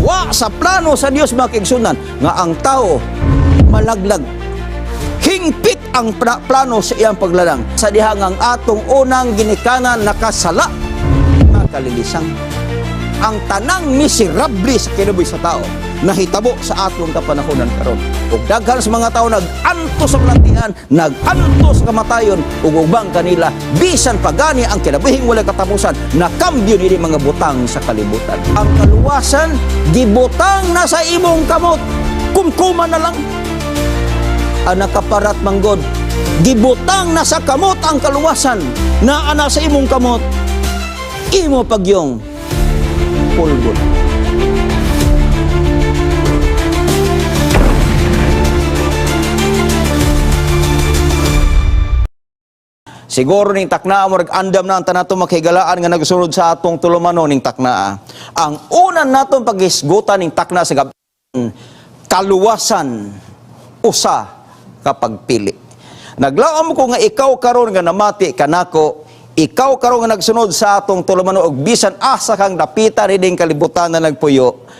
Wa sa plano sa Dios, mga kaigsunan, nga ang tao malaglag. Hingpit ang plano sa iyang paglalang. Sa dihang ang atong unang ginikanan nakasala, makalilisang. Ang tanang miserable sa kinabuhi sa tao nahitabo sa atong kapanahonan karon. Ug daghan sa mga tao nag-antos sa balatian, nag-antos sa kamatayon, ug ubang kanila bisan pagani ang kinabuhing walay katapusan, nakambyo nini mga butang sa kalibutan. Ang kaluwasan gibutang na sa imong kamot. Kumkuma na lang ang nakaparat manggod. Gibutang na sa kamot ang kaluwasan, naa na sa imong kamot, imo pagyong pulgon. Siguro ning taknaa mo andam na ang tanato makhigalaan nga nagsunod sa atong tulumanon ning taknaa. Ang una natong paghisgutan ning takna sa gabi, kaluwasan usa ka pagpili. Naglaom ko nga ikaw karon nga namati kanako, ikaw karon nga nagsunod sa atong tulumanon og bisan asa kang dapitan hining kalibutan na nagpuyo.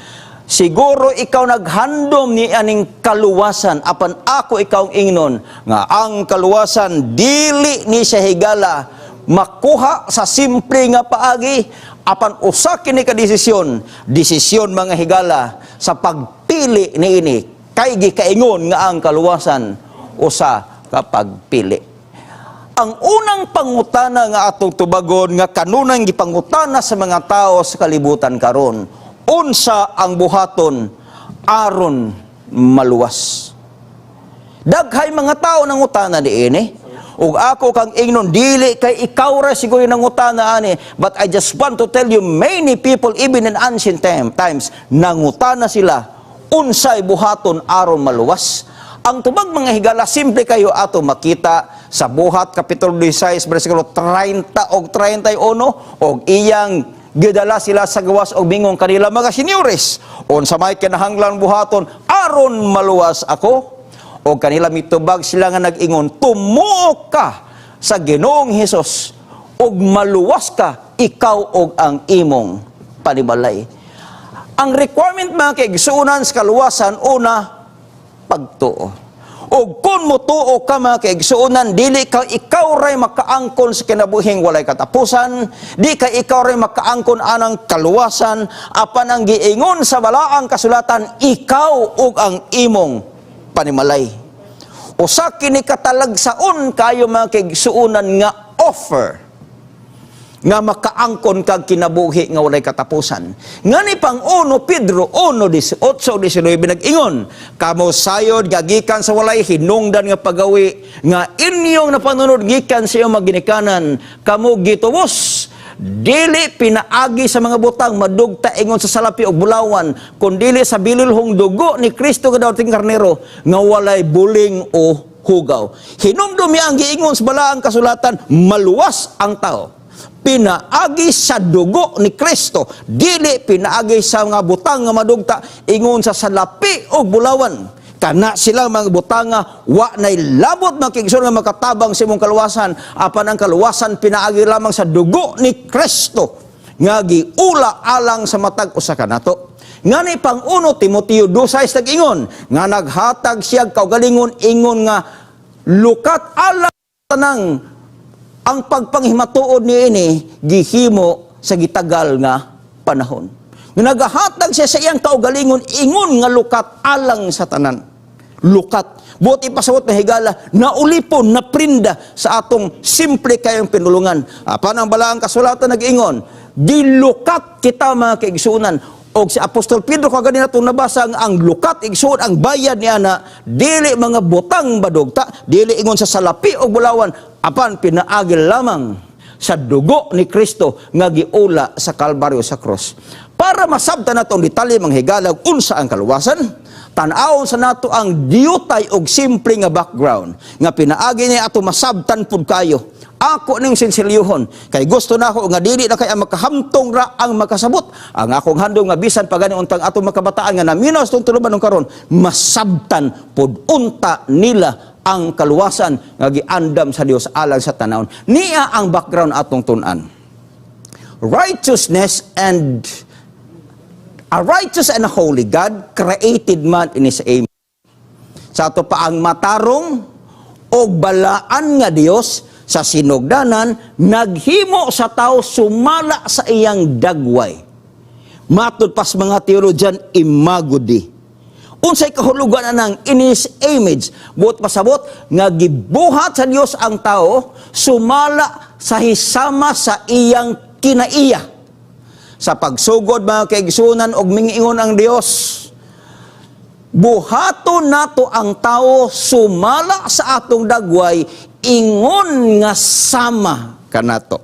Siguro ikaw naghandom ni aning kaluwasan, apan ako ikaw ang ingnon nga ang kaluwasan dili ni siya, higala, makuha sa simple nga paagi, apan usa kini ka desisyon, desisyon, mga higala, sa pagpili niini, kay gikaingon nga ang kaluwasan usa ka pagpili. Ang unang pangutana nga atong tubagon nga kanunang gipangutana sa mga tao sa kalibutan karon, unsa ang buhaton aron maluwas? Daghay mga tao nangutana niini. Ug ako kang ingnon, dili kay ikaw ra siguro nangutana ani, but I just want to tell you, many people, even in ancient times, nangutana sila unsay buhaton aron maluwas. Ang tubag, mga higala, simple kayo, ato makita sa Buhat kapitulo 16 bersikulo 30 og 31, og iyang gidala sila sa gawas og mingon kanila mga senyores, "Unsa may kinahanglan buhaton aron maluwas ako?" Og kanila mitubag sila nga nag-ingon, "Tumuo ka sa Ginoong Hesus ug maluwas ka, ikaw ug ang imong panimalay." Ang requirement, mga kaigsuonan, sa kaluwasan, una, pagtuo. O kung mutuo ka, mga kaigsuonan, dili ka ikaw ray makaangkon sa kinabuhing walay katapusan, di ka ikaw ray makaangkon anang kaluwasan, apan ang giingon sa balaang kasulatan, ikaw ug ang imong panimalay. Usa kini katalagsaon kayo, mga kaigsuonan, nga offer nga makaangkon kag kinabuhi nga walay katapusan. Ngani pang 1 Pedro 1:18 19 nag-ingon, "Kamo sayod gagikan sa walay hinungdan nga pagawi nga inyong napanunod gikan sa iyong maginikanan, kamo gitubos dili pinaagi sa mga butang madugta ingon sa salapi og bulawan, kundili sa bililhong dugo ni Kristo nga daw karnero nga walay buling o hugaw." Hinumdumi ang giingon sa balaang kasulatan, maluwas ang tao pinaagi sa dugo ni Kristo, dili pinaagi sa mga butang nga madugta ingon sa salapi o bulawan. Kana sila mga butanga wa nay labot makigsoon nga makatabang sa imong kaluwasan, apan ang kaluwasan pinaagi lamang sa dugo ni Kristo nga giula alang sa matag usa kanato. Ngani pang 1 Timoteo 2:6 nag-ingon nga naghatag siya kaugalingon ingon nga lukat alang tanang ang pagpanghimatuod niini gihimo sa gitagal nga panahon. Nga nagahatag siya sa iyang kaugalingon ingon nga lukat alang sa tanan. Lukat. Buot ipasabot na, higala, naulipon, naprinda sa atong simple kayong pinulungan. Apan ang balaang kasulatan nag-ingon, gilukat kita, mga kaigsunan. Og si Apostol Pedro kagani natong nabasa ang lukat, igsuon, ang bayad niya na dili mga butang badugta, dili ingon sa salapi o bulawan, apan pinaagi lamang sa dugo ni Kristo nga giula sa Kalbaryo, sa cross. Para masabtan nato ang detalye, mga higala, unsa ang kaluwasan, tan-awon sa nato ang diyutay og simple nga background nga pinaagi niya ato masabtan pud kayo. Ako ning sinsilyuhon kay gusto nako nga dili na kay ang makahamtong ra ang makasabot. Ang akong handom nga bisan pa gani untang atong makabataan nga naminaw sa tulumanon karon, masabtan pud unta nila ang kaluwasan nga giandam sa Dios alang sa tanawon. Niya ang background atong tun-an. Righteousness and A righteous and a holy God created man in His image. Sa ato pa, ang matarong o balaan nga Dios sa sinugdanan naghimo sa tao sumala sa iyang dagway. Matud pas mga theologian, imago Dei. Unsay kahulugan anang in His image? Buot pasabot nga gibuhat sa Dios ang tao sumala sa hisama sa iyang kinaiya. Sa pagsugod, mga kaigsunan, og mingiingon ang Dios, "Buhaton nato ang tao sumala sa atong dagway, ingon nga sama kanato."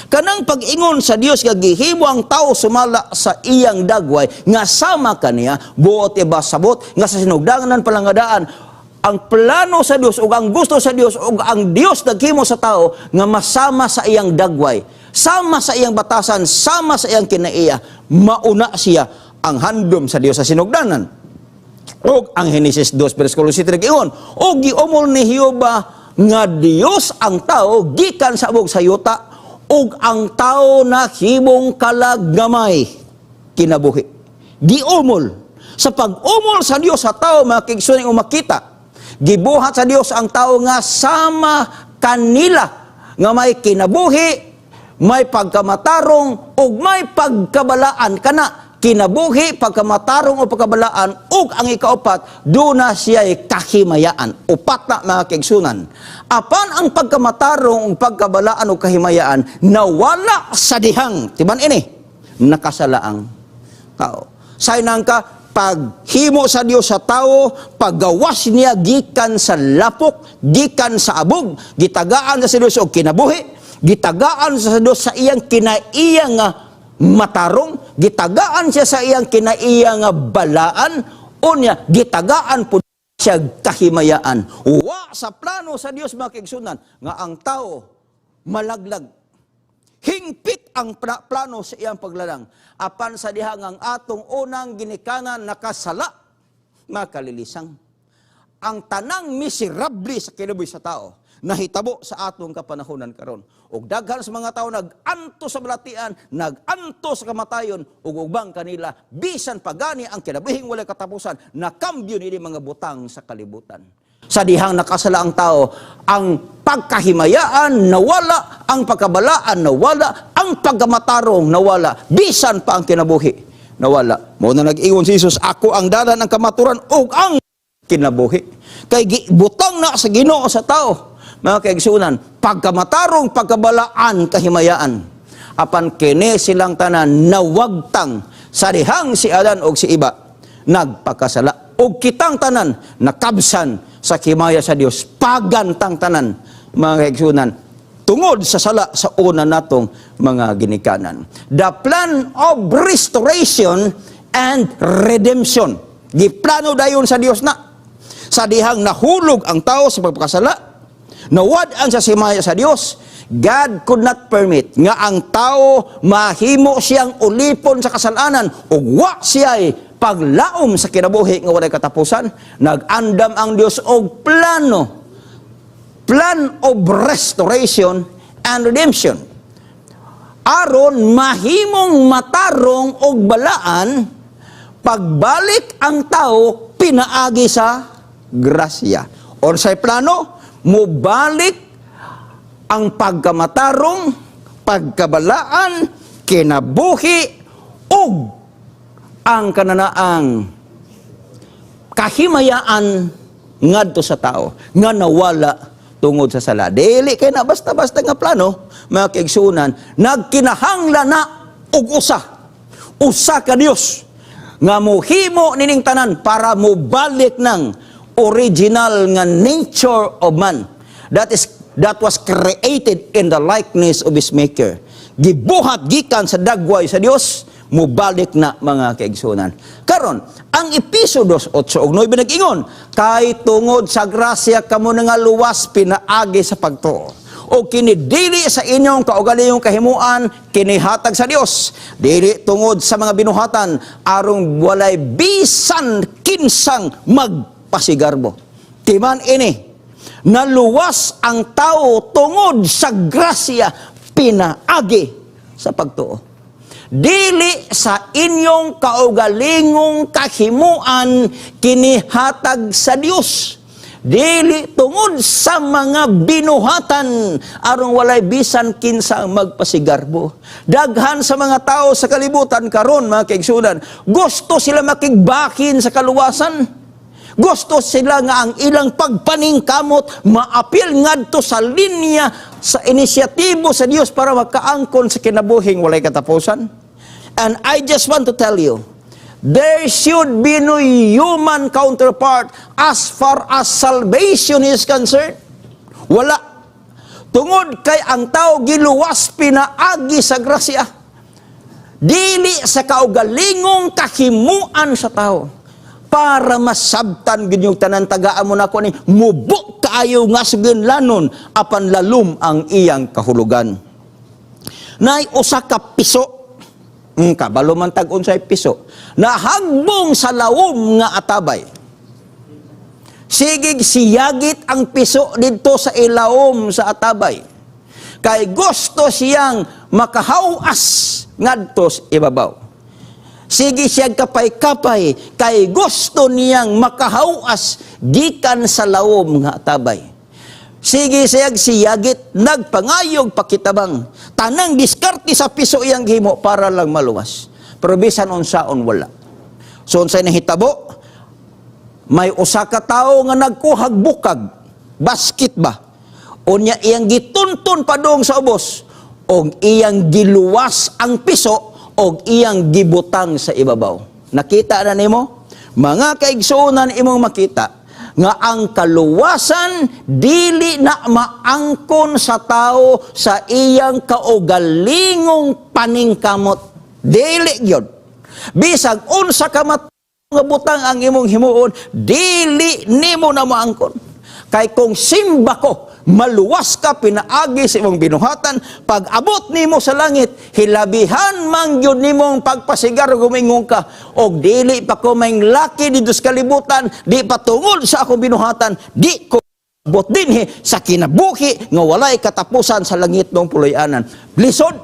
Kanang pag-ingon sa Dios nga gihimo ang tao sumala sa iyang dagway nga sama kaniya, buot ipasabot nga sa sinugdangan palangadaan ang plano sa Dios ug ang gusto sa Dios ug ang Dios naghimo sa tao nga masama sa iyang dagway, sama sa iyang batasan, sama sa iyang kinaiya. Mauna siya ang handom sa Dios sa sinugdanan. Og ang Henesis 2 versikulo 7 nag-ingon, "Og giumol ni Jehova nga Dios ang tao gikan sa abog sa yuta, ug ang tao nahimong kalag nga may kinabuhi." Giumol. Sa pag-umol sa Dios sa tao, mga kaigsuonan, makita gibuhat sa Dios ang tao nga sama kanila nga may kinabuhi, may pagkamatarong ug may pagkabalaan. Kana kinabuhi, pagkamatarong o pagkabalaan, ug ang ikaupat, duna siya'y kahimayaan. Upat na, mga kaigsunan. Apan ang pagkamatarong ug pagkabalaan o kahimayaan nawala sa dihang timan ini nakasala ang tao. Saynang ka paghimo sa Dios sa tao, paggawas niya gikan sa lapok, gikan sa abog, gitagaan sa Dios og kinabuhi, gitagaan sa Dios sa iyang kinaiya nga matarong, gitagaan siya sa iyang kinaiya nga balaan, unya gitagaan po siya kahimayaan. Wa sa plano sa Dios, mga kaigsunan, nga ang tao malaglag. Hingpit ang plano sa iyang paglalang. Apan sa diha nga ang atong unang ginikanan nakasala, makalilisang. Ang tanang miserable sa kinabuhi sa tao nahitabo sa atong kapanahonan karon. Ug daghan sa mga tao nag-anto sa balatian, nag-anto sa kamatayon, ug ubang kanila bisan pagani ang kinabuhing walay katapusan, nakambyo nini mga butang sa kalibutan. Sa dihang nakasala ang tao, ang pagkahimayaan nawala, ang pagkabalaan nawala, ang pagkamatarong nawala, bisan pa ang kinabuhi nawala. Mao na nag-ingon si Jesus, "Ako ang dalan, ang kamaturan ug ang kinabuhi." Kay gibutang na sa Ginoo sa tao, mga kaigsunan, pagkamatarong, pagkabalaan, kahimayaan. Apan kini silang tanan nawagtang sa dihang si Adan og si Eva nagpakasala. Og kitang tanan nakabsan sa himaya sa Dios, pagantang tanan, mga kaigsunan, tungod sa sala sa una natong mga ginikanan. The plan of restoration and redemption. Giplano dayon sa Dios na. Sa dihang nahulog ang tao sa pagpakasala, nawad-an sa himaya sa Dios, God could not permit nga ang tao mahimo siyang ulipon sa kasalanan ug wa siya'y paglaom sa kinabuhi nga walay katapusan. Nag-andam ang Dios og plano, plan of restoration and redemption, aron mahimong matarong og balaan pagbalik ang tao pinaagi sa grasya. Unsay plano? Mubalik ang pagkamatarong, pagkabalaan, kinabuhi ug ang kananaang kahimayaan ngadto sa tao nga nawala tungod sa sala. Dili kay na basta-basta nga plano, mga kaigsunan, nagkinahanglan na og usa. Usa ka Dios nga muhimo nining tanan para mobalik ng original nga nature of man. That was created in the likeness of his maker. Gibuhat gikan sa dagway sa Dios, mubalik na, mga kaigsunan. Karon, ang Epeso 2:8 ug 9 nag-ingon, "Kay tungod sa grasya kamo nga luwas pinaagi sa pagtuo. O kini dili sa inyong kaugalingong kahimuan, kini hatag sa Dios. Dili tungod sa mga binuhatan, aron walay bisan kinsang magpasigarbo." Timan ini, naluwas ang tao tungod sa grasya pinaagi sa pagtuo. Dili sa inyong kaugalingong kahimuan kini hatag sa Dios. Dili tungod sa mga binuhatan, aron walay bisan kinsa ang magpasigarbo. Daghan sa mga tao sa kalibutan karon, mga kaigsuonan, gusto sila makigbakin sa kaluwasan. Gusto sila nga ang ilang pagpaningkamot maapil ngadto sa linya sa inisyatibo sa Dios para makaangkon sa kinabuhing walay katapusan. And I just want to tell you, there should be no human counterpart as far as salvation is concerned. Wala. Tungod kay ang tao giluwas pinaagi sa grasya. Dili sa kaugalingong kahimuan sa tao. Para masabtan gyud yung tanan, tagaan mo nako ni mubo kaayo nga suginlanon apan lalom ang iyang kahulugan. Nay usa ka piso. Kabalo man tag unsay piso. Nahagbong sa lawom nga atabay. Sigig siyagit ang piso didto sa ilawom sa atabay. Kay gusto siyang makahawas ngadto sa ibabaw. Sige siya kapay-kapay kay gusto niyang makahawas gikan sa lawom nga atabay. Sige siya siyagit, nagpangayog pakitabang. Tanang diskarte sa piso iyang gihimo para lang maluwas. Pero bisan unsaon, wala. So unsay nahitabo? May usa ka tawo nga nagkuhag bukag, basket ba? Unya iyang gitunton padung sa ubos og iyang giluwas ang piso og iyang gibutang sa ibabaw. Nakita na nimo? Mga kaigsuonan, imong makita nga ang kaluwasan dili na maangkon sa tao sa iyang kaugalingong paningkamot. Dili gyud. Bisag unsa ka nga butang ang imong himuon, dili nimo na maangkon. Kay kung simba ko, maluwas ka pinaagi sa imong binuhatan, pag abot nimo sa langit, hilabihan man gyud nimong pagpasigar, gumingon ka, og dili pa ko may laki dito sa kalibutan, di pa tungod sa akong binuhatan, di ko abot dinhi sa kinabuhi nga walay katapusan sa langit ng puloy-anan. Lisod,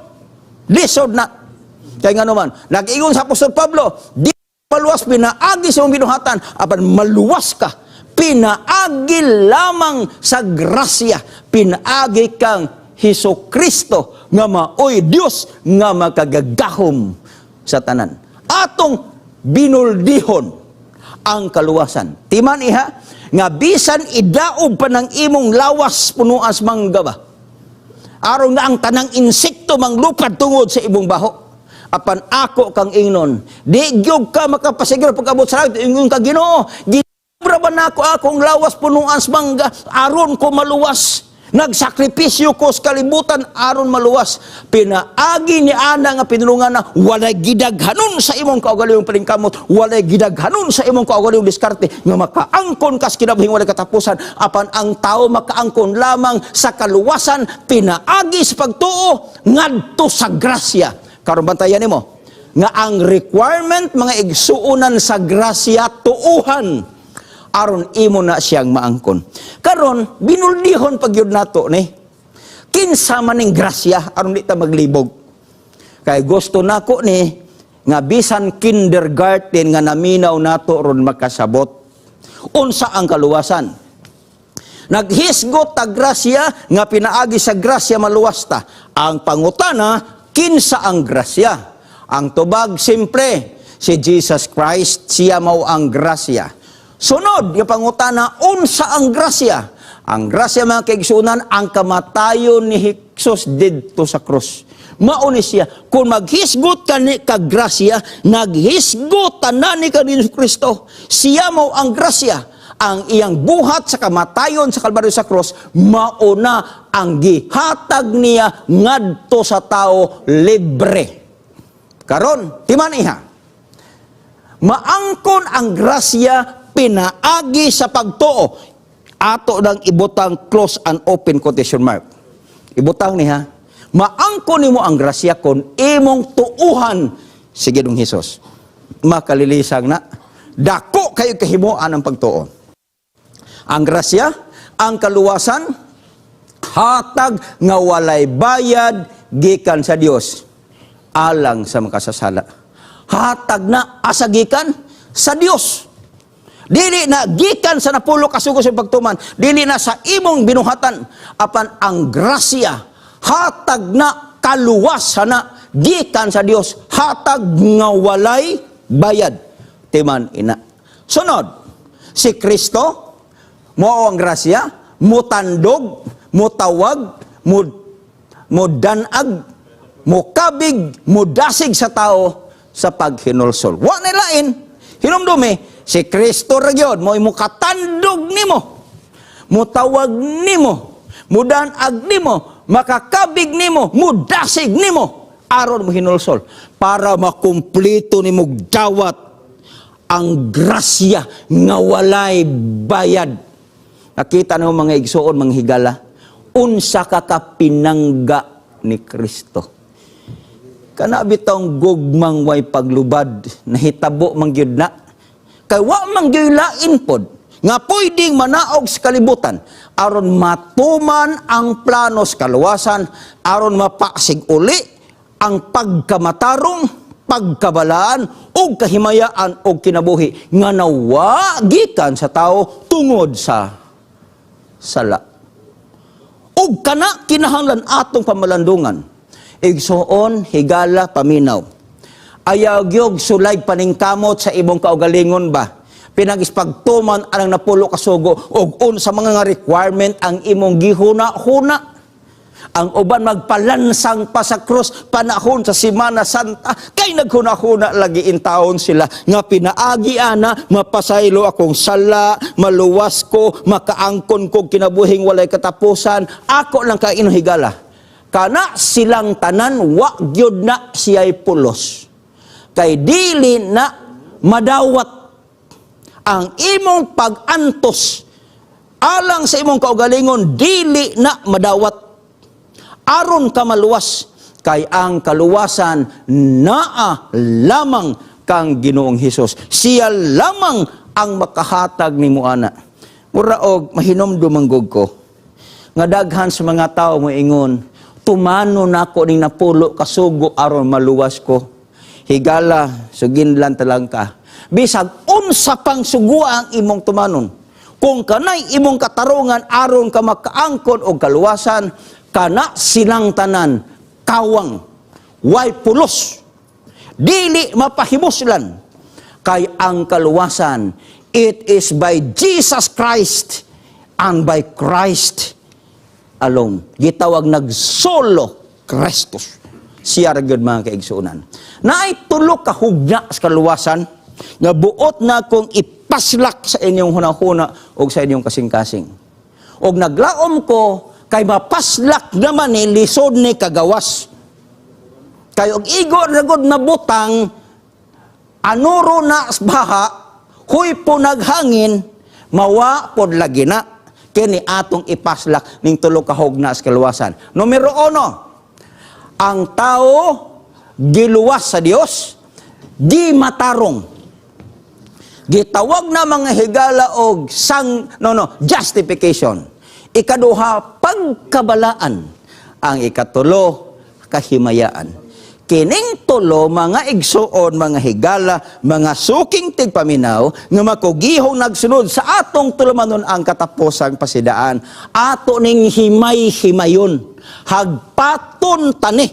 lisod na. Kaya nga naman, nag-ingon sa Apostol Pablo, di maluwas pinaagi sa imong binuhatan, apan maluwas ka pinaagi lamang sa grasya, pinaagi kang Hesus Kristo nga maoy Dios nga makagagahom sa tanan. Atong binuldihon ang kaluwasan. Timan iha nga bisan idaog pa ng imong lawas punuan sa mangga ba, aron nga ang tanang insekto manglupad tungod sa imong baho. Apan ako kang ingnon, di gyud ka makapasiguro pag-abot sa langit, ingon ka, "Ginoo, ginobra ba nako akong lawas punuan sa mangga aron ko maluwas? Nagsakripisyo ko sa kalibutan aron maluwas." Pinaagi ni ana nga pinulungan na walay gidaghanon sa imong kaugalingong paningkamot, walay gidaghanon sa imong kaugalingong diskarte nga makaangkon kas kinabuhing walay katapusan, apan ang tao makaangkon lamang sa kaluwasan pinaagi sa pagtuo ngadto sa grasya. Karon bantayan nimo nga ang requirement, mga igsuonan, sa grasya, tuuhan aron imo na siyang maangkon. Karon binuldihon pagyud nato ni. Kinsa man ning grasya aron di ta maglibog? Kay gusto nako ni nga bisan kindergarten nga naminaw nato ron makasabot. Unsa ang kaluwasan? Naghisgot ta grasya nga pinaagi sa grasya maluwas ta. Ang pangutana, kinsa ang grasya? Ang tubag simple, si Jesus Christ, siya mao ang grasya. Sunod, yung pangutana, unsa ang grasya? Ang grasya, mga kaigsuonan, ang kamatayon ni Jesus didto sa krus. Mao ni siya. Kung maghisgot ka ni kag grasya, naghisgot tanan ni kang Hesus Kristo. Siya mao ang grasya. Ang iyang buhat sa kamatayon sa Kalbaryo sa krus, mauna ang gihatag niya ngadto sa tao libre. Karon, timan iha. Maangkon ang grasya pinaagi sa pagtuo. Ato nang ibutang close and open quotation mark. Ibutang niya. Maangkon nimo ang grasya kon imong tuuhan si Ginoong Hesus. Makalilisang na. Dako kayo kahimuan ang pagtuo. Ang grasya, ang kaluwasan, hatag nga walay bayad gikan sa Dios. alang sa makasasala. Hatag na asa gikan sa Dios. Dili na gikan sa napulo ka sugo sa pagtuman, dili na sa imong binuhatan, apan ang grasya, hatag na kaluwasan na gikan sa Dios, hatag nga walay bayad. Timan ina. Sunod, si Kristo mao ang grasya, mutandog, mutawag, mudanag, mukabig, mudasig sa tao sa paghinulsol. Wa na lain. Hinumdumi, si Kristo ra gyud mo mukatandog nimo, mutawag nimo, mudanag nimo, makakabig nimo, mudasig nimo aron mo hinulsol para makumpleto nimo dawat ang grasya nga walay bayad. Nakita nimo, mga igsuon, mga higala, unsa ka kapinangga ni Kristo. Kana bitawng gugmang way paglubad, nahitabo man gyud na. Kay wa man gyud lain pod nga pwedeng manaog sa kalibutan aron matuman ang plano sa kaluwasan, aron mapasig uli ang pagkamatarong, pagkabalaan ug kahimayaan ug kinabuhi nga nawa gikan sa tao tungod sa sala. Ug kana kinahanglan atong pamalandungan. Igsuon, higala, paminaw. Ayaw gyud sulay paningkamot sa imong kaugalingon ba? Pinagispagtuman ang napulo ka sugo ug unsa mga nga requirement ang imong gihuna-huna. Ang uban magpalansang pa sa krus panahon sa Simana Santa kay naghuna-huna lagi intawon sila nga pinaagi ana mapasaylo akong sala, maluwas ko, makaangkon ko kinabuhing walay katapusan. Ako lang ka higala. Kana silang tanan, wa gyud na siya'y pulos. Kay dili na madawat ang imong pag-antos alang sa imong kaugalingon, dili na madawat aron ka maluwas, kay ang kaluwasan naa lamang kang Ginoong Hesus. Siya lamang ang makahatag nimo ana. Mura og mahinumdum man gud ko nga daghan sa mga tao moingon, "Tumano nako ning napulo ka sugo aron maluwas ko." Higala, suginlan talang ka. Bisag unsa pang sugo ang imong tumanon, kung kanay imong katarungan aron ka makaangkon og kaluwasan, kana silang tanan kawang, way pulos, dili mapahimuslan, kay ang kaluwasan, it is by Jesus Christ and by Christ alone. Gitawag nag solo Christus. Siya ra gyud, mga kaigsuonan. Naay tulo ka hugna sa kaluwasan nga buot na kong ipaslak sa inyong hunahuna o sa inyong kasing-kasing. Og naglaom ko kay mapaslak naman ni lisod ni kagawas. Kay og igo ra gud na butang, anuro na sa baha, huy po naghangin, mawa pod lagi na. Kini atong ipaslak ning tulo ka hugna sa kaluwasan. Numero 1, ang tao giluwas sa Dios, di matarong. Gitawag na, mga higala, og sang no no justification. Ikaduha, pagkabalaan. Ang ikatulo, kahimayaan. Kining tulo, mga igsuon, mga higala, mga suking tigpaminaw, nga makugihong nagsunod sa atong tulumanon ang katapusang pasidaan. Ato ning himay-himayon, hagpaton tani.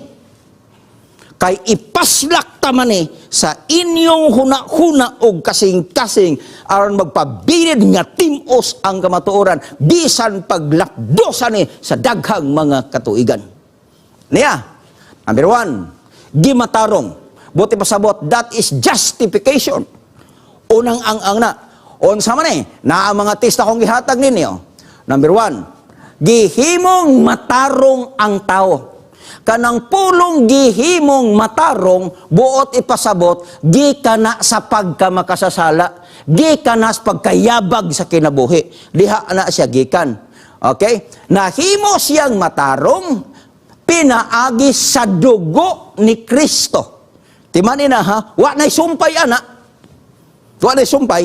Kay ipaslak ta man eh sa inyong huna-huna og kasing-kasing aron magpabilid nga tim-os ang kamatuoran bisan paglapdosan ni sa daghang mga katuigan. Niya, number 1, gimatarong. Buot pasabot, that is justification. Unang ang na. Unsa man eh, na ang mga tista kong gihatag ninyo. Number 1, gihimong matarong ang tao. Kanang pulong gihimong matarong, buot ipasabot, gikan na sa pagkamakasasala, gikan na sa pagkayabag sa kinabuhi. Diha na siya gikan. Okay? Nahimo siyang matarong, pinaagi sa dugo ni Kristo. Timani na ha, wa na'y sumpay ana. Wa na'y sumpay.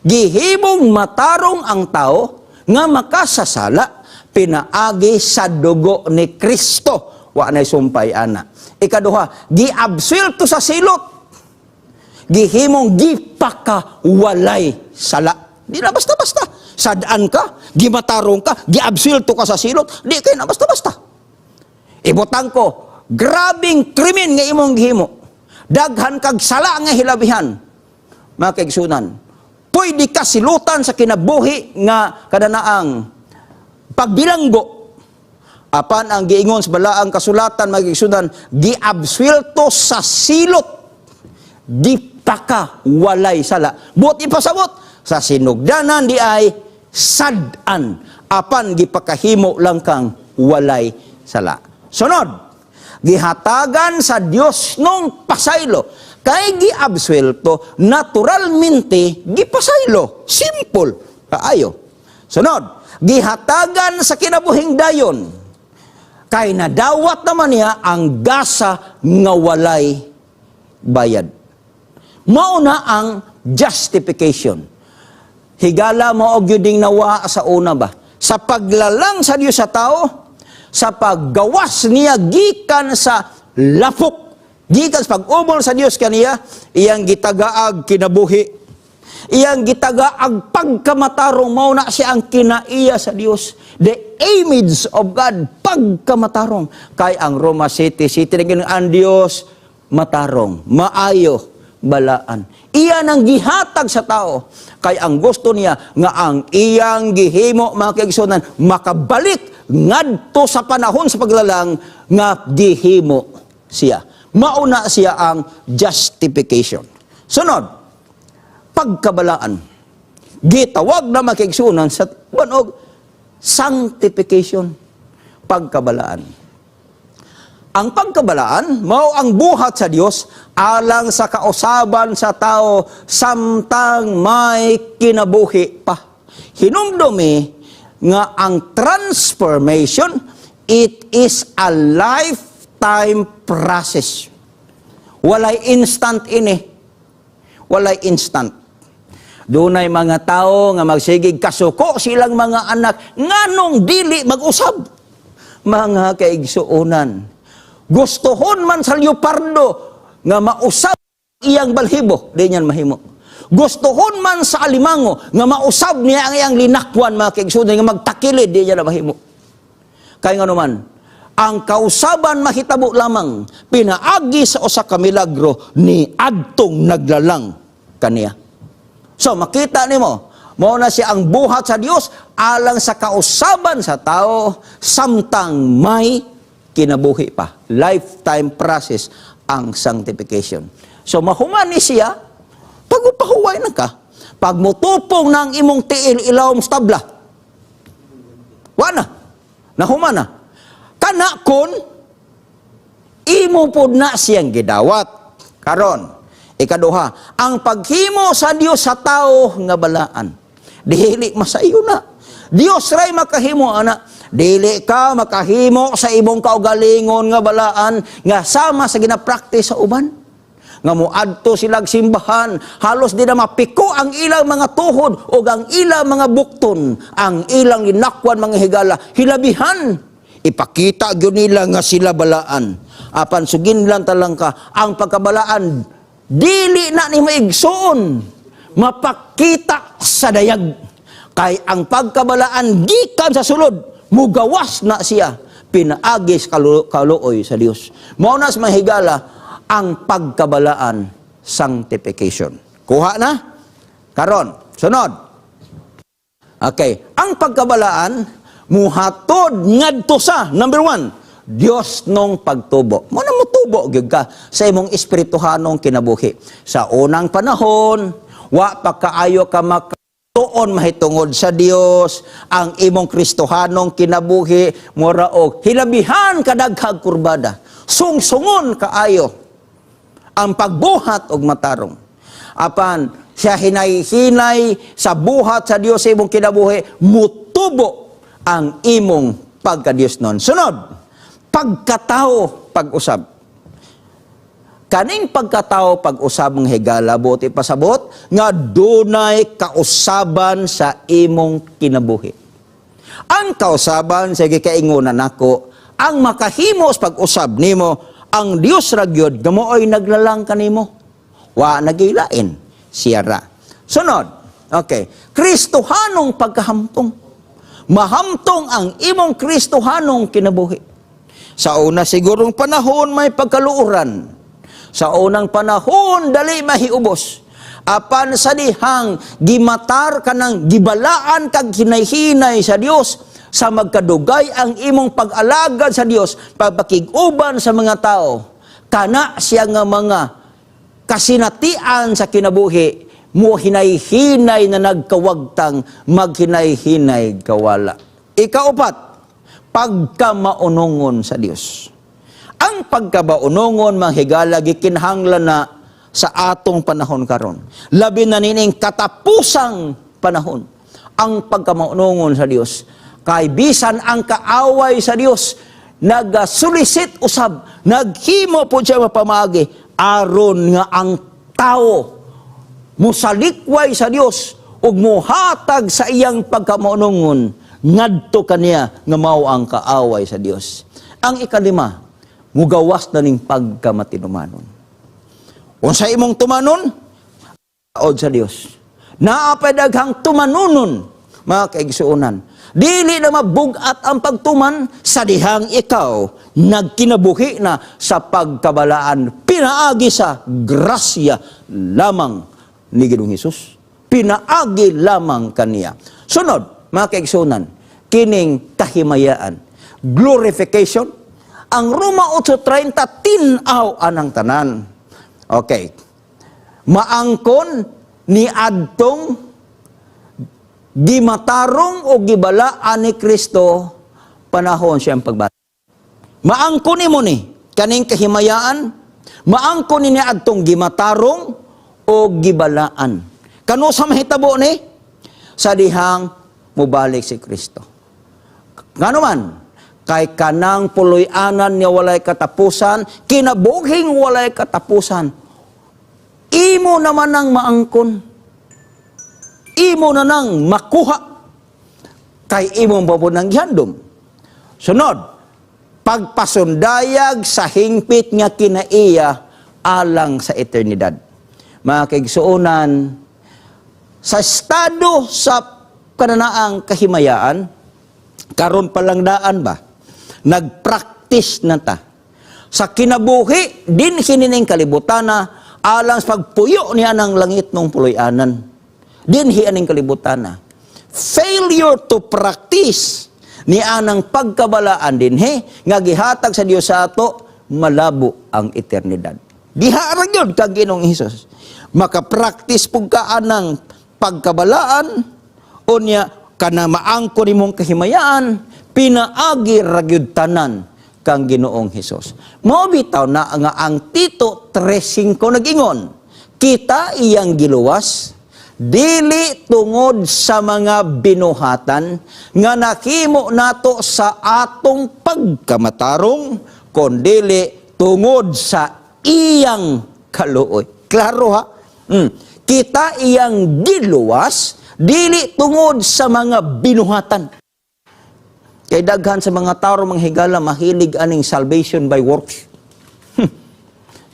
Gihimong matarong ang tao nga makasasala pinaagi sa dugo ni Kristo. Wa nay sumpay ana. Ikaduha, giabsuelto sa silot, gihimong gipakawalay sala. Di na basta-basta. Sad-an ka, gimatarong ka, giabsuelto ka sa silot, di kay na basta-basta. Ibutang ko, grabing krimen nga imong gihimo. Daghan kag sala nga hilabihan. Mga kaigsunan, pwede ka silutan sa kinabuhi nga kadanaang pagbilanggo. Apan ang giingon sa balaang kasulatan, mga kaigsunan, giabsuelto sa silot, gipaka walay sala. Buot ipasabot sa sinugdanan di ay sad-an, apan gipakahimo lang kang walay sala. Sunod, gihatagan sa Dios nung pasaylo. Kay giabsuelto, naturalmente gipasaylo. Simple kaayo. Sunod, gihatagan sa kinabuhing dayon. Kay nadawat naman niya ang gasa nga walay bayad. Mauna ang justification. Higala, mao gyud ding nawa sa una ba? Sa paglalang sa Dios sa tao, sa paggawas niya gikan sa lapok, gikan sa pag-umol sa Dios kaniya, iyang gitagaag kinabuhi. Iyang gitagaag pagkamatarong. Mao na siya ang kinaiya sa Dios. The image of God, pagkamatarong. Kay ang Roma 7:7 naging ang Dios matarong, maayo, balaan. Iya nang gihatag sa tao. Kay ang gusto niya nga ang iyang gihimo, mga kaigsunan, makabalik ngadto sa panahon sa paglalang nga gihimo siya. Mauna siya ang justification. Sunod, pagkabalaan. Gitawag na, mga kaigsunan, sa banog sanctification, pagkabalaan. Ang pagkabalaan, mao ang buhat sa Dios alang sa kausaban sa tao samtang may kinabuhi pa. Hinumdumi nga ang transformation, it is a lifetime process. Walay instant ini. Walay instant. Dunay mga tao nga magsigig kasuko silang mga anak nganong dili mag-usab. Mga kaigsuonan, gustuhon man sa leopardo nga mausab iyang balhibo, di niyan mahimo. Gustuhon man sa alimango nga mausab niya ang iyang linakwan, mga kaigsuonan, nga magtakilid, di niya na mahimo. Kaya nga naman, ang kausaban mahitabo lamang pinaagi sa usa ka milagro ni adtong naglalang kaniya. So makita nimo, mao na siya ang buhat sa Dios alang sa kausaban sa tao samtang may kinabuhi pa. Lifetime process ang sanctification. So mahuman ni siya, pag upahuway na ka, pag mutupong ng imong tiil ilawom sa tabla, wa na, nahuman na. Kana kon imo pod na siyang gidawat. Karon, ikaduha, ang paghimo sa Dios sa tao nga balaan. Dili masayo na. Dios ray makahimo ana. Dili ka makahimo sa imong kaugalingon nga balaan nga sama sa ginapractice sa uban. Nga moadto silag simbahan, halos di na mapiko ang ilang mga tuhod o ang ilang mga bukton, ang ilang linakwan, mga higala, hilabihan ipakita gyud nila nga sila balaan. Apan sugin lang talang ka, ang pagkabalaan dili na ni maigsoon mapakita sa dayag. Kay ang pagkabalaan gikan sa sulod, mugawas na siya pinaagi sa kaluoy sa Dios. Mao na sa mga higala ang pagkabalaan, sanctification. Kuha na? Karon, sunod. Okay, ang pagkabalaan muhatod ngadto sa number 1, Dios nung pagtubo. Mo na motubo gyud ka sa imong espirituhanong kinabuhi. Sa unang panahon, wa pa kaayo ka makatuon mahitungod sa Dios, ang imong Kristohanong kinabuhi mura og hilabihan kadaghag kurbada. Sungsungon kaayo ang pagbuhat og matarong. Apan siya hinay-hinay sa buhat sa Dios sa imong kinabuhi, mutubo ang imong pagka-Dios nun. Sunod, pagkatao pag-usab. Kaning pagkatao pag-usab, mga higala, buot ipasabot nga dunay kausaban sa imong kinabuhi. Ang kausaban sa gikaingonan nako Ang makahimo sa pag-usab nimo, ang Dios ra gyud nga mao'y naglalang kanimo. Wa nagilain siya ra. Sunod, okay. Kristohanong pagkahamtong. Mahamtong ang imong Kristohanong kinabuhi. Sa una sigurong panahon, may pagkaluoran. Sa unang panahon, dali mahiubos. Apan sa dihang gimatar ka ng gibalaan kag hinay-hinay sa Dios, sa magkadugay ang imong pag-alagad sa Dios, pagpakig-uban sa mga tao, kana siya nga mga kasinatian sa kinabuhi mo, hinay-hinay na nagkawagtang, maghinay-hinay kawala. Ikaupat, pagkamaunongon sa Dios. Ang pagkabaunongon, mga higala, gikinahanglan na sa atong panahon karon. Labi na nining katapusang panahon. Ang pagkamaunongon sa Dios. Kay bisan ang kaaway sa Dios, nagasulisit usab, naghimo po siya mapamagi, aron nga ang tao musalikway sa Dios ug muhatag sa iyang pagkamaunongon ngadto kaniya nga mao ang kaaway sa Dios. Ang ikalima, mugawas na ning pagkamatinumanon. Unsa imong tumanon? Od sa Dios. Naa pay daghang tumanunon, mga kaigsuonan. Dili na mabugat ang pagtuman sa dihang ikaw nagkinabuhi na sa pagkabalaan pinaagi sa grasya lamang ni Ginoong Hesus. Pinaagi lamang kaniya. Sunod, mga kaigsuonan, kining kahimayaan. Glorification. Ang Roma 8:30, tin-aw anang tanan. Okay. Maangkon ni adtong gimatarong o gibalaan ni Kristo panahon siyang pagbalik. Maangkon nimo ni kaning kahimayaan, maangkon ni adtong gimatarong o gibalaan. Kano sa mahitabo ni? Sa dihang mubalik si Kristo. Ngano man, kay kanang puloy-anan nga walay katapusan, kinabuhing walay katapusan, imo naman ang maangkon. Imo na nang makuha kay imong babon ng gihandom. Sunod, pagpasundayag sa hingpit nga kinaiya alang sa eternidad. Mga kaigsuonan, sa estado sa kananaang kahimayaan, karon pa lang daan ba, nagpractice na ta sa kinabuhi din hinining kalibutana alang sa pagpuyo niya ng langit nung puloy-anan. Dinhi aning kalibutana. Failure to practice ni anang pagkabalaan dinhi nga gihatag sa Dios sa ato, malabo ang eternidad. Diha ra gyud kang Ginoong Hesus. Makapractice pug ka anang pagkabalaan, unya kana maangko nimong kahimayaan pinaagi ra gyud tanan kang Ginoong Hesus. Mao bitaw na nga ang Tito 3:5 nag-ingon, kita iyang giluwas dili tungod sa mga binuhatan nga nakimo nato sa atong pagkamatarong, kondili tungod sa iyang kaluoy. Klaro ha? Kita iyang giluwas dili tungod sa mga binuhatan. Kay daghan sa mga tao, mga higala, mahilig aning salvation by works.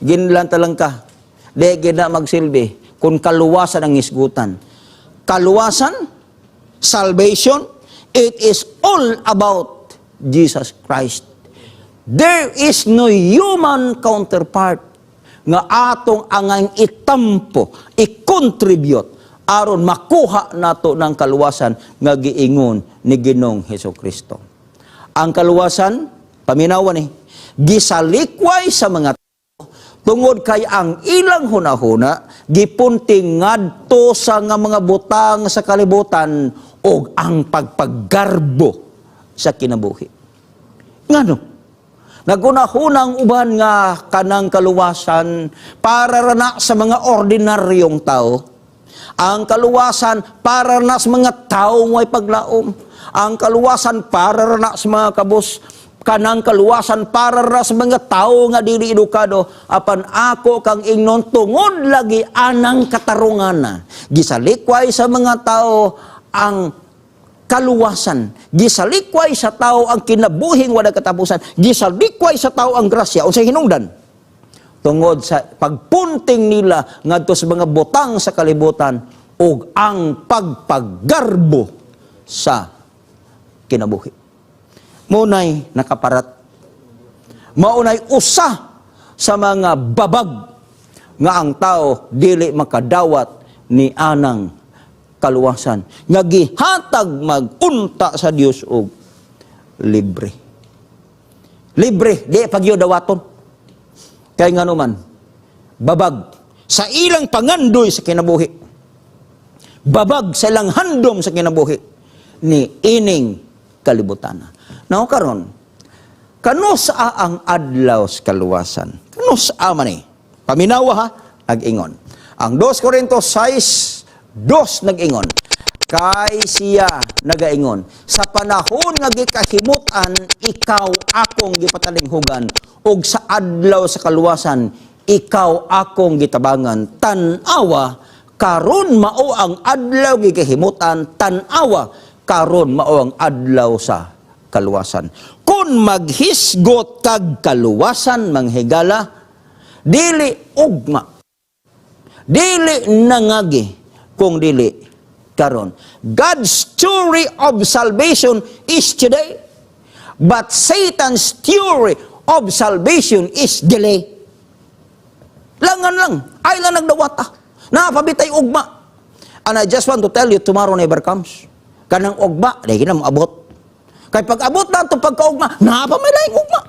Ginlan talang ka. Di gina magsilbi kung kaluwasan ang isgutan. Kaluwasan, salvation, it is all about Jesus Christ. There is no human counterpart nga atong angang itampo, i-contribute aron makuha nato ng kaluwasan nga giingon ni Ginoong Heso Kristo. Ang kaluwasan, paminawan ni, gisalikway sa mga tungod kay ang ilang hunahuna gipunting ngadto sa nga mga butang sa kalibutan og ang pagpaggarbo sa kinabuhi. Ngano? Nagunahuna ang uban nga kanang kaluwasan para ra na sa mga ordinaryong tao. Ang kaluwasan para na sa mga tao may paglaom. Ang kaluwasan para ra na sa mga kabus. Kanang kaluwasan para ra sa mga tao nga dili edukado. Apan ako kang ingnon, tungod lagi anang katarungan, gisalikway sa mga tao ang Kaluwasan. Gisalikway sa tao ang kinabuhing wala katapusan. Gisalikway sa tao ang grasya. Unsay hinungdan? Tungod sa pagpunting nila ngadto sa mga butang sa kalibutan ug ang pagpagarbo sa kinabuhi. Munay nakaparat. Maunay usa sa mga babag nga ang tao dili makadawat ni anang kaluwasan nga gihatag magunta sa Dios og libre. Libre, di pagyo dawaton. Kay ngano man, babag sa ilang pangandoy sa kinabuhi. Babag sa ilang handom sa kinabuhi ni ining kalibutan. Now karon, kanusa ang adlaw sa kaluwasan? Kanusa man ni? Paminawa ha, nag-ingon. Ang 2 Corinto 6:2 nag-ingon. Kay siya nagaingon, "Sa panahon nga gikahimutan, ikaw akong gipatalinghugan, ug sa adlaw sa kaluwasan, ikaw akong gitabangan." Tan-awa, karon mao ang adlaw gikahimutan, tan-awa, karon mao ang adlaw sa kaluwasan. Kung maghisgot kag kaluwasan, manghigala, dili ugma, dili nangagi, kung dili karon. God's theory of salvation is today, but Satan's theory of salvation is delay. Langan lang, ay lang nagdawata. Napabitay ugma. And I just want to tell you, tomorrow never comes. Kanang ugma, di na moabot. Kay pag abot nato pagkaugma, naa pa may laing ugma.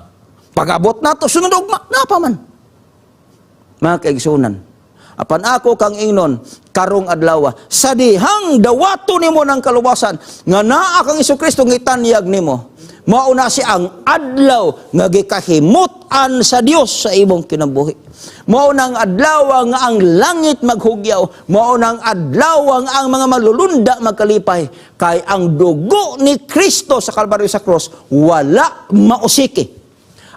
Pag abot nato sunod ugma, naa pa man. Mga kaigsunan, apan ako kang ingnon karong adlaw, sa dihang dawato nimo ng kaluwasan nga naa kang Kristo nga itanyag nimo, mao na siya ang adlaw nga gikahimut-an sa Dios sa imong kinabuhi. Mao na ang adlaw nga ang langit maghugyaw, mao na ang adlaw nga ang mga malulunda magkalipay kay ang dugo ni Kristo sa Kalbaryo sa cross wala mausiki.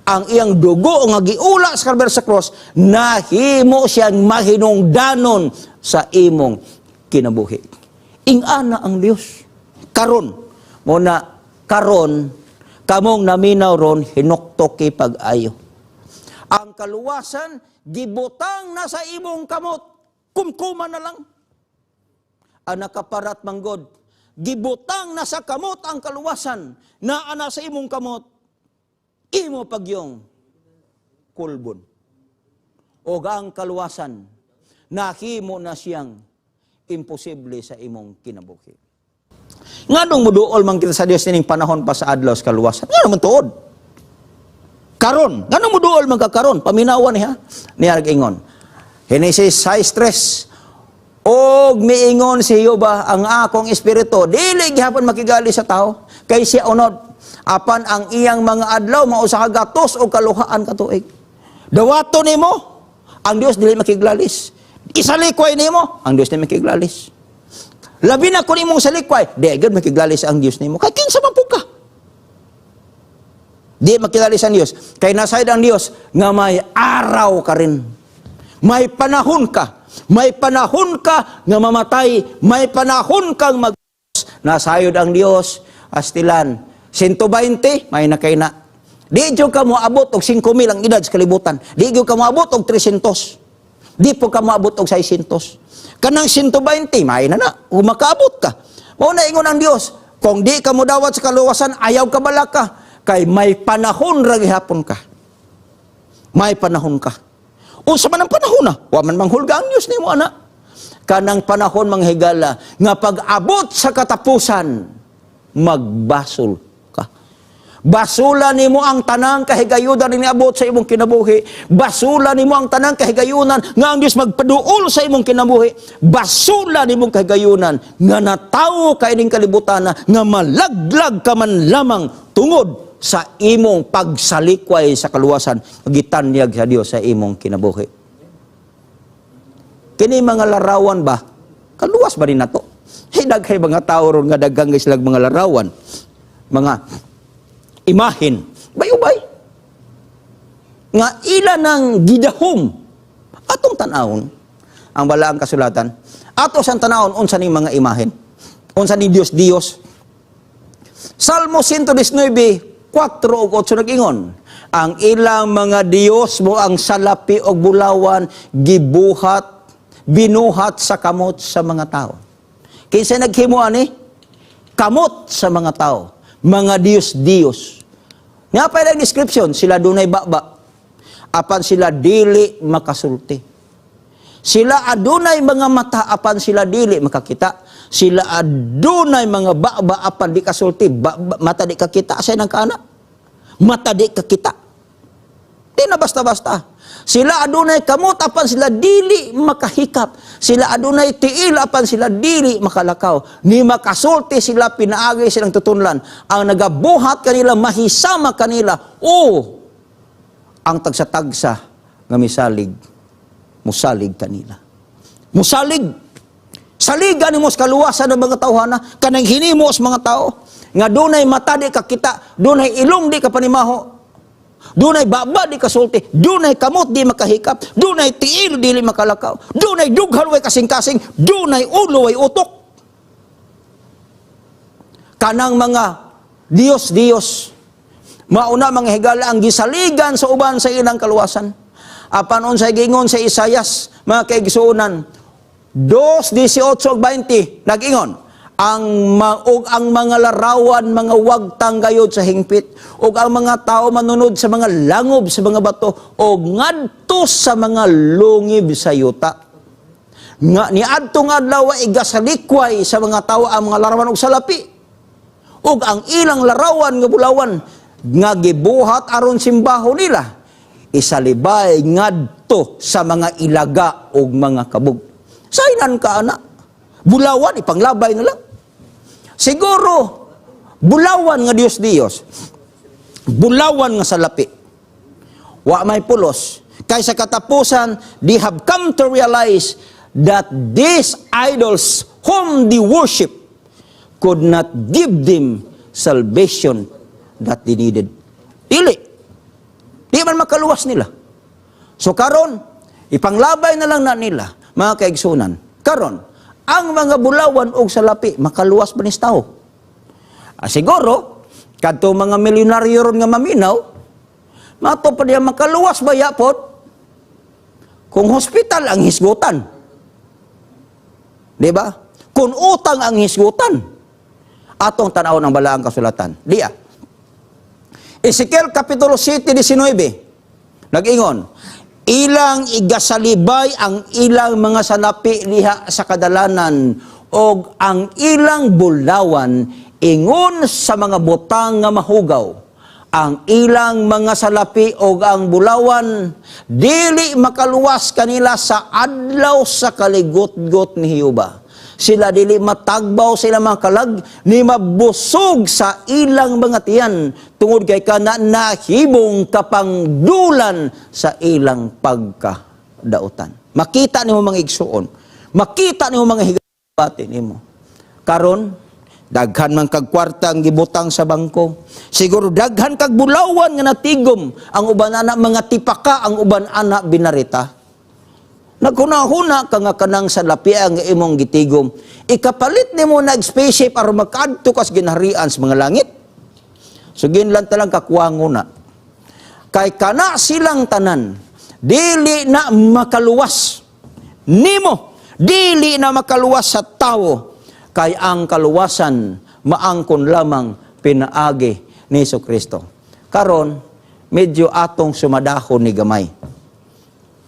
Ang iyang dugo nga giula sa Kalbaryo sa cross, nahimo siyang mahinungdanon sa imong kinabuhi. Ingana ang Dios. Karon, mo na karon kamong naminaw ron, hinuktoki pag-ayo. Ang kaluwasan gibutang na sa imong kamot, kumkuma na lang. Ang nakaparat manggod, gibutang na sa kamot ang kaluwasan, naa na sa imong kamot, imo pagyong kulbon. O ang kaluwasan, nahimo na siyang imposible sa imong kinabuhi. Nganong muduol man kita sa Dios nining panahon pa sa adlaw sa kaluwasan? Nga naman tuod. Karon, nganong muduol man ka karon? Paminawan niya. Niya nag-ingon. Genesis 6:3. Og miingon si Jehova, "Ang akong espiritu dili gihapon makigali sa tao kay siya unod, apan ang iyang mga adlaw mao sa kagatos o kaluhaan ka tuig." Dawato nimo ang Dios, dili makiglalis. Isalikway nimo ang Dios, dili makiglalis. Labi na kung imong salikway, di gud makiglalis ang Dios nimo. Kay kinsa man pud ka? Di makiglalis ang Dios. Kay nasayod ang Dios nga may araw ka rin. May panahon ka. May panahon ka nga mamatay. May panahon kang mag Nasayod ang Dios, astilan. 120, may na kay na. Di jud ka moabot og 5,000 ang edad sa kalibutan. Di jud ka moabot og 300. Di po ka moabot og 600. Kanang 120, may na na. Kung makaabot ka. Mao na ingon ang Dios, kung di ka modawat sa kaluwasan, ayaw ka balaka. Kay may panahon ra gihapon ka. May panahon ka. Unsa man ang panahon na? Wa man manghulga ang Dios nimo ana. Kanang panahon, manghigala, nga pag-abot sa katapusan, magbasol ka. Basula nimo ang tanang kahigayunan ni niabot sa imong kinabuhi. Basula nimo ang tanang kahigayunan nga ang Dios magpaduol sa imong kinabuhi. Basula nimong kahigayunan nga natawo ka ining kalibutan nga malaglag ka man lamang tungod sa imong pagsalikway sa kaluwasan gitanyag sa Dios sa imong kinabuhi. Kini mga larawan ba? Kaluwas ba rin nato? Hey, daghay mga tao ron nga daghang silang mga larawan. Mga imahin. Bayubay. Nga ila ng gidahom. Atong tanawon ang balaang kasulatan. Ato sang tanawon unsa ning mga imahin. Unsa ni Dios Dios. Salmo 119, 4 ug 8 nag-ingon, "Ang ilang mga Diyos mao ang salapi og bulawan, gibuhat, binuhat sa kamot sa mga tao." Kinsa naghimo ani? Kamot sa mga tao. Mga Diyos-Diyos. Nga pa ilang description, sila dunay baba, apan sila dili makasulti. Sila adunay mga mata, apan sila dili makakita. Sila adunay mga baba, apan di kasulti. Ba, mata di kakita sa nang kana. Mata di kakita. Di na basta-basta. Sila adunay kamot, apan sila dili makahikap. Sila adunay tiil, apan sila dili makalakaw. Ni makasulti sila pinaagi silang tutunlan. Ang nagabuhat kanila mahisama kanila o ang tagsa-tagsa nga misalig musalig kanila. Musalig. Saligan nimo sa kaluwasan ng mga tawhana kanang hinimo sa mga tao nga dunay mata di kakita, dunay ilong di ka panimaho, dunay baba di kasulti, dunay kamot di makahikap, dunay tiil dili makalakaw, dunay dughan way kasing-kasing, dunay ulo way utok. Kanang mga Diyos-Diyos, mauna, mga higala, ang gisaligan sa uban sa ilang kaluwasan. Apan unsay giingon sa Isayas, mga kaigsuonan, 2:18 ug 20, nag-ingon, ang ug ang mga larawan mga wagtang gayod sa hingpit, ug ang mga tao manunod sa mga langob sa mga bato ug ngadto sa mga lungib sa yuta, nga niadtong adlaw igasalikway sa mga tao ang mga larawan og salapi ug ang ilang larawan nga bulawan nga gibuhat aron simbaho nila isalibay ngadto sa mga ilaga ug mga kabog." Saynan ka ana. Bulawan ipanglabay na lang. Siguro bulawan nga Diyos Diyos. Bulawan nga salapi. Wa may pulos. Kay sa katapusan, they have come to realize that these idols whom they worship could not give them salvation that they needed. Dili. Di man makaluwas nila. So karon, ipanglabay na lang na nila, mga kaigsunan. Karon, ang mga bulawan og salapi, makaluwas ba ni sa tao? Ah, siguro, kadto mga milyonaryo ron nga maminaw, mato pa diya makaluwas ba yapot? Kung hospital ang hisgutan. Di ba? Kung utang ang hisgutan. Atong tan-awon ang balaang kasulatan. Diya. Ezekiel Kapitulo 7, 19. Nag-ingon, "Ilang igasalibay ang ilang mga salapi liha sa kadalanan og ang ilang bulawan ingon sa mga butang nga mahugaw. Ang ilang mga salapi og ang bulawan dili makaluwas kanila sa adlaw sa kaligotgot ni Jehova. Sila dili matagbaw sa ilang mga kalag ni mabusog sa ilang mga tiyan tungod kay kana nahimong kapangdulan sa ilang pagkadautan." Makita nimo, mga igsuon, makita nimo, mga higabati nimo. Karon daghan man kag kwarta ang gibutang sa bangko. Siguro daghan kag bulawan nga natigom, ang uban ana mga tipaka, ang uban ana binarita. Naghuna-huna ka nga kanang salapi ang imong gitigom, ikapalit nimo nag spaceship aron makaadto ka sa ginharian sa mga langit. So ginlan talang kakuwango na. Kay kana silang tanan dili na makaluwas nimo, dili na makaluwas sa tawo, kay ang kaluwasan maangkon lamang pinaagi ni Hesus Kristo. Karon medyo atong sumadahon ni gamay.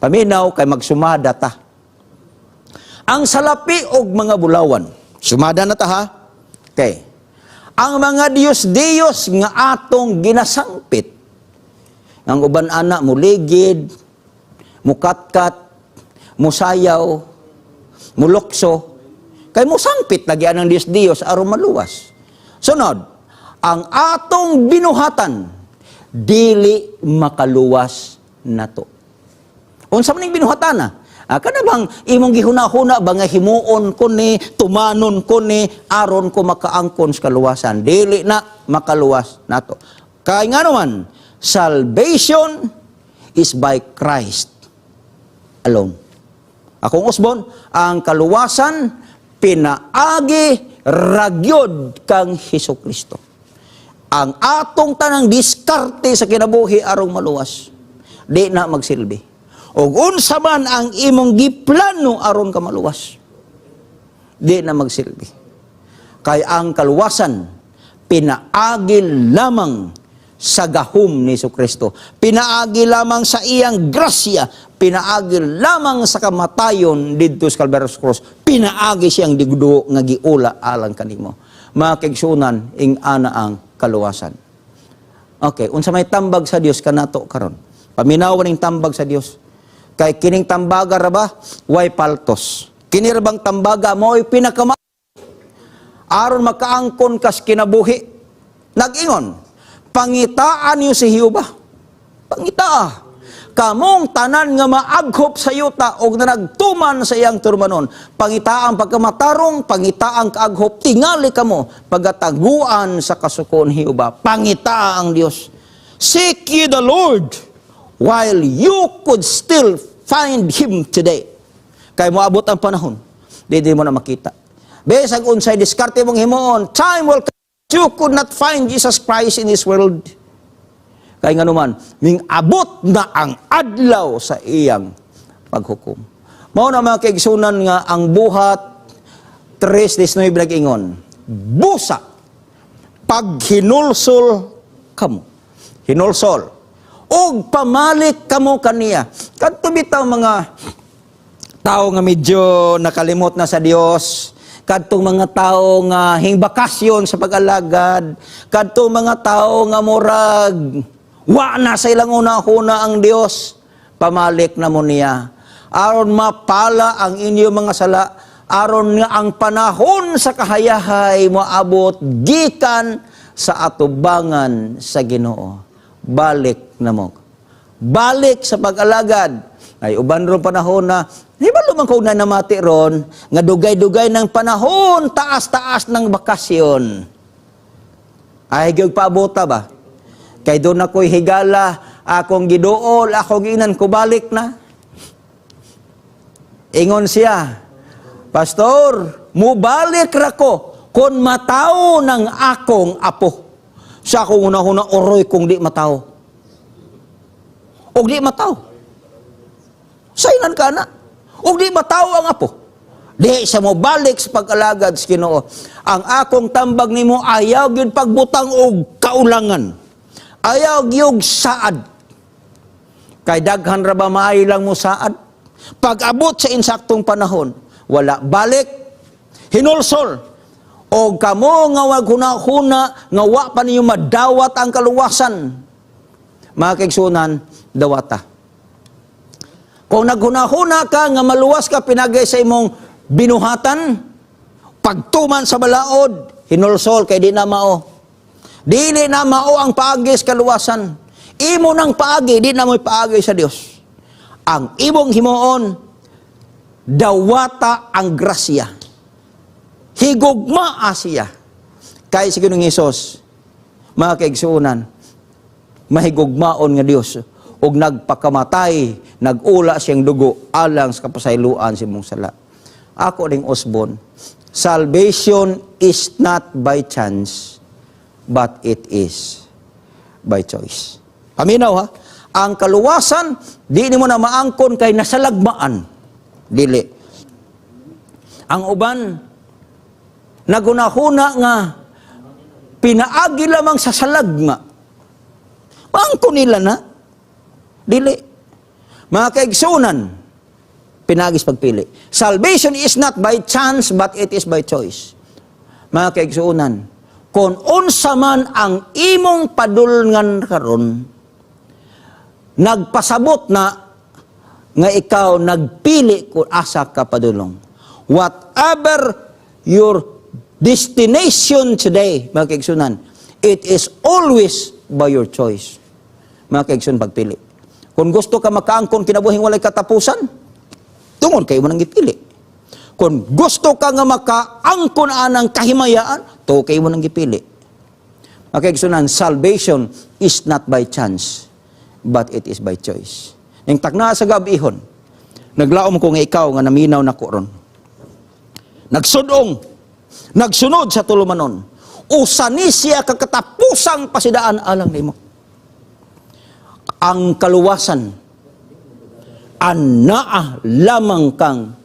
Paminaw kay magsumada ta. Ang salapi og mga bulawan. Sumada na ta, ha. Okay. Ang mga Diyos-Diyos nga atong ginasangpit. Ang uban ana muligid, mukatkat, musayaw, mulokso. Kay musangpit lagi ang Diyos-Diyos aron maluwas. Sunod, ang atong binuhatan dili makaluwas nato. Unsa man ning binuhatan na? Ah, kana bang imong gihuna-huna ba nga himuon ko ni, tumanon ko ni, aron ko makaangkon sa kaluwasan? Dili na makaluwas nato. Kay nga naman, salvation is by Christ alone. Akong usbon, ang kaluwasan pinaagi ragyod kang Hesus Kristo. Ang atong tanang diskarte sa kinabuhi arong maluwas, di na magsilbi. Og unsa man ang imong giplano aron ka maluwas, di na magsilbi. Kay ang kaluwasan pinaagi lamang sa gahom ni Kristo. Pinaagi lamang sa iyang grasya, pinaagi lamang sa kamatayon didto sa Calvary's Cross, pinaagi siyang dugo nga giula alang kanimo. Mga kaigsuonan, ing ana ang kaluwasan. Okay, unsa may tambag sa Dios kanato karon? Paminawan ning tambag sa Dios. Kay kining tambaga ra ba, way paltos. Kini ra bang tambaga mo'y pinakama aron makaangkon kas kinabuhi. Nag-ingon, "Pangitaan niyo si Jehova. Pangitaa. Kamong tanan nga maaghop sa yuta og na nagtuman sa iyang tulumanon. Pangitaan pagkamatarong, pangitaan kaaghop, tingali kamo pagataguan sa kasuko ni Jehova." Pangitaa ang Dios. Seek ye the Lord while you could still find Him today. Kay moabot ang panahon, di mo na makita. Bisag unsay diskarte mong himuon, time will come you could not find Jesus Christ in this world. Kay nganuman, ming abot na ang adlaw sa iyang paghukom. Mao na, mga kaigsuonan, nga ang Buhat 3:19 nag-ingon, "Busa, paghinulsol kamo." Hinulsol. Og pamalik kamo kaniya. Kadto bitaw mga tao nga medyo nakalimot na sa Dios, kadtong mga tao nga hingbakasyon sa pag-alagad, kadtong mga tao nga murag wa na sa ilang una-una ang Dios, pamalik na mo niya. Aron mapala ang inyong mga sala, aron nga ang panahon sa kahayahay moabot gikan sa atubangan sa Ginoo. Balik na mo. Balik sa pag-alagad. Ay uban ron panahon na hibalo man ko na namati ron nga dugay-dugay ng panahon, taas-taas ng bakasyon. Ay gyud paabota ba? Kay doon ako'y higala, akong giduol, akong inan ko, balik na. Ingon siya, "Pastor, mubalik ra ko kung matawo ng akong apo." Sa akong una-una, oroy kung di matawo. Og di matawo. Saynan ka na. Og di matawo ang apo, di sa mo balik sa pag-alagad sa Ginoo. Ang akong tambag nimo, ayaw gyud pagbutang og kaulangan. Ayaw gyud saad. Kay daghan ra ba maayo lang mo saad. Pag abot sa insaktong panahon, wala, balik, hinulsol. O kamo nga wag huna-huna nga wa pa ninyo madawat ang kaluwasan. Mga kaigsuonan, dawata. Kung naghuna-huna ka nga maluwas ka pinagay sa imong binuhatan, pagtuman sa balaod, hinulsol kay di na mao. Dili na mao ang paagi sa kaluwasan. Imo nang paagi, di na mo'y paagi sa Dios. Ang imong himuon, dawata ang grasya. Higugmaa siya. Kay si Ginoong Hesus, mga kaigsuonan, mahigugmaon nga Dios ug nagpakamatay, nagula siyang dugo alang sa kapasayloan sa imong sala. Ako ning usbon, salvation is not by chance, but it is by choice. Paminaw ha, ang kaluwasan, di nimo na maangkon kay nasalagmaan. Dili. Ang uban, nagunahuna nga pinaagi lamang sa salagma. Maangkon nila na. Dili. Mga kaigsuonan, pinaagi sa pagpili. Salvation is not by chance, but it is by choice. Mga kaigsuonan, kung unsa man ang imong padulngan karon, nagpasabot na nga ikaw nagpili kung asa ka padulong. Whatever your destination today, mga kaigsuonan, it is always by your choice. Mga kaigsuonan, pagpili. Kung gusto ka makaangkon kinabuhing walay katapusan, tungod kay imo nang gipili. Kung gusto ka nga makaangkon anang kahimayaan, to kay imo nang gipili. Mga kaigsuonan, salvation is not by chance, but it is by choice. Yung takna sa gabihon, naglaom ko nga ikaw nga naminaw na ko ron, nagsudong, nagsunod sa tulumanon, Usa ni siya ka katapusang pasidaan alang nimo. Ang kaluwasan anaa lamang kang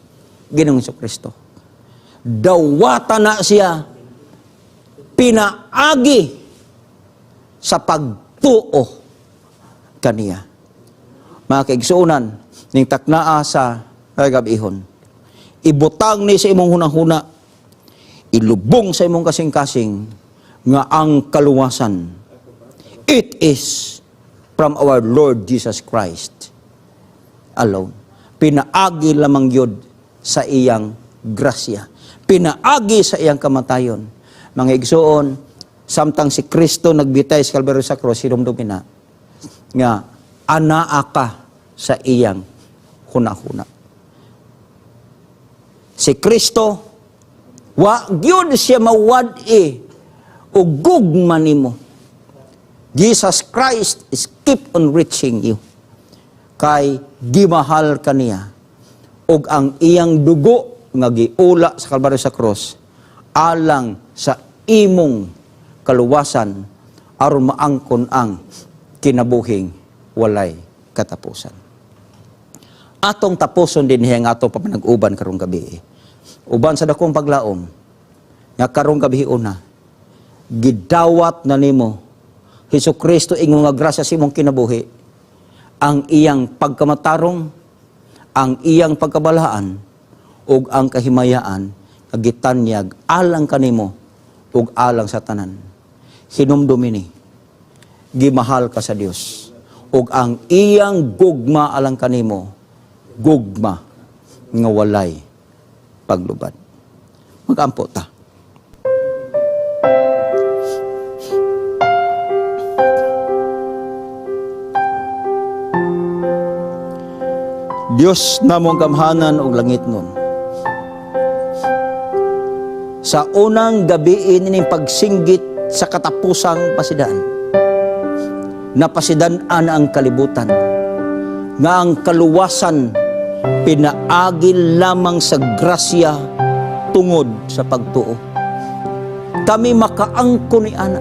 Ginoong Kristo. Dawata na siya pinaagi sa pagtuo kaniya. Mga kaigsuonan, ning taknaa sa kagabihon, ibutang ni sa imong hunahuna, ilubong sa imong kasing-kasing nga ang kaluwasan, it is from our Lord Jesus Christ alone. Pinaagi lamang yun sa iyang grasya. Pinaagi sa iyang kamatayon. Mga igsuon, samtang si Kristo nagbitay sa Kalbaryo sa cross, hinumdumi na nga anaa ka sa iyang hunahuna. Si Kristo, wa gyud siya mawad-i og gugma nimo. Jesus Christ is keep on reaching you. Kay gimahal ka niya ug ang iyang dugo nga giula sa Kalbaryo sa cross alang sa imong kaluwasan aron maangkon ang kinabuhing walay katapusan. Atong tapuson din ang atong papanag-uban karong gabi. Uban sa dakong paglaom nga karong gabi una gidawat na nimo Hesus Kristo ingon nga grasya sa imong kinabuhi, ang iyang pagkamatarong, ang iyang pagkabalaan ug ang kahimayaan nga gitanyag alang kanimo ug alang sa tanan. Hinumdumi ni, gimahal ka sa Dios ug ang iyang gugma alang kanimo, gugma nga walay paglubad. Magampo ta. Dios namong gamhanan ug langit nun. Sa unang gabi ining pagsinggit sa katapusang pasidaan, napasidan-an ang kalibutan, nga ang kaluwasan pinaagi lamang sa grasya tungod sa pagtuo. Kami makaangkon ni ana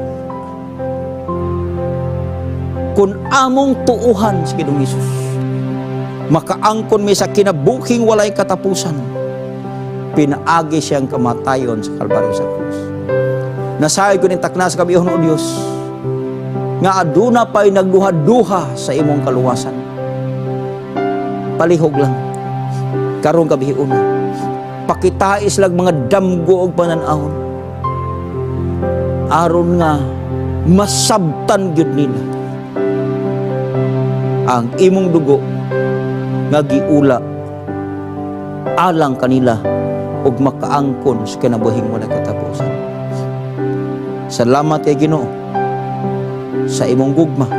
kung among tuuhan sa Ginoong Hesus. Makaangkon mi sa kinabuhing walay katapusan. Pinaagi siyang kamatayon sa Kalbaryo sa krus. Nasayod ko ning takna sa kabihon, o Dios, nga aduna pa'y nagduha-duha sa imong kaluwasan. Palihog lang. Karong gabi una, pakitais lang mga damgo og pananahon. Aron nga masabtan gyud nila ang imong dugo nga giula alang kanila ug makaangkon sa kinabuhing walay katapusan. Salamat kay Ginoo sa imong gugma.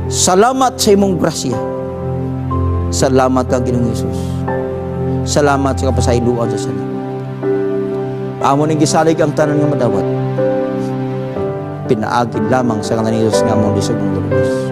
Salamat sa imong grasya. Salamat ka, Ginoong Hesus. Salamat sa kapasayloan sa sala. Amo ning gisalig ang tanan nga madawat. Pinaagi lamang sa ngalan ni Jesus nga among Diyos ug Manluluwas.